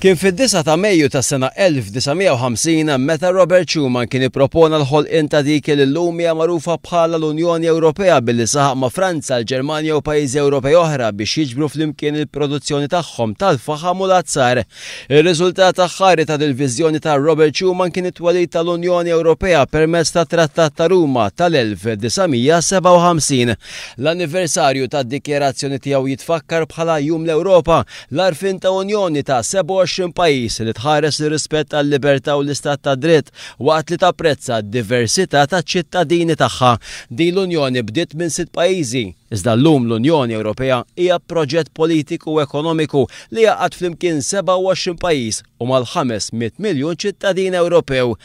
Kien fid-9 ta' Mejju tas-sena 1950 meta Robert Schuman kien ippropona l-ħolqien ta' dik li llum hija magħrufa bħala l-Unjoni Ewropea billi saħaq ma' Franza, l-Ġermanja u pajjiżi Ewropej oħra biex jiġbru flimkien il-produzzjoni tagħhom tal-faħam u l-azzar. Ir-riżultat aħħari ta' dil-viżjoni ta' Robert Schuman kien it-twelid tal-Unjoni Ewropea permezz tat-Trattat ta' Ruma tal-1957. L-anniversarju tad-dikjarazzjoni tiegħu jitfakkar bħala Jum l-Ewropa, L-għarfien ta' Unjoni ta' 27 pajjiż li tħares ir-rispett għal-libertà u l-istat tad-dritt waqt li tapprezza d-diversità taċ-ċittadini tagħha. Din l-Unjoni bdiet minn sitt pajjiżi, iżda llum l-Unjoni Ewropea hija proġett politiku u ekonomiku li jgħaqqad flimkien 27 pajjiż u mal-500 miljun ċittadin Ewropew.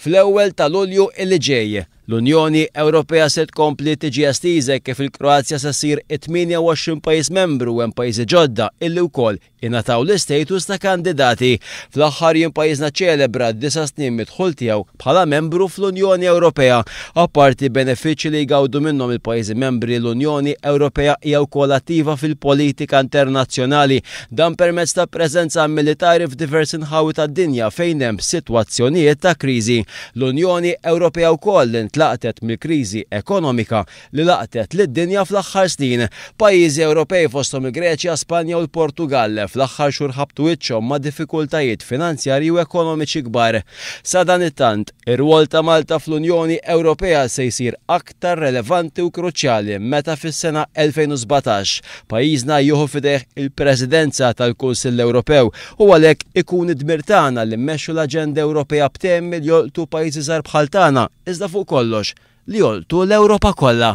Fl-ewwel ta' Lulju li ġej, L-Unjoni Ewropea se tkompli tiġi estiża hekk kif il-Kroazja se ssir it-28 pajjiż membru u hemm pajjiżi ġodda illi wkoll ingħataw l-istatus ta' kandidati. Fl-aħħar jiem pajjiżna ċċelebra d-disa' snin mid-dħul tiegħu bħala membru fl-Unjoni Ewropea. Apparti benefiċċji li jgawdu minnhom il-pajjiżi membri, l-Unjoni Ewropea hija wkoll attiva fil-politika internazzjonali. Dan permezz ta' preżenza militari f'diversi nħawi tad-dinja fejn hemm sitwazzjonijiet ta' kriżi. L-Unjoni Ewropea wkoll intlaqtet mill-kriżi ekonomika li laqtet lid-dinja fl-aħħar snin. Pajjiżi Ewropej fosthom il-Greċja, Spanja u l-Portugall fl-aħħar xhur ħabbtu wiċċhom ma' diffikultajiet finanzjarji u ekonomiċi kbar. Sadanittant, ir-rwol ta' Malta fl-Unjoni Ewropea se jsir aktar relevanti u kruċjali meta fis-sena 2017 pajjiżna jieħu f'idejh il-Presidenza tal-Kunsill Ewropew u għalhekk ikun id-dmir tagħna li mmexxu l-aġenda Ewropea b'temi li jolqtu pajjiżi żgħar bħal tagħna iżda fuq kollox li jolqtu l-Ewropa kollha.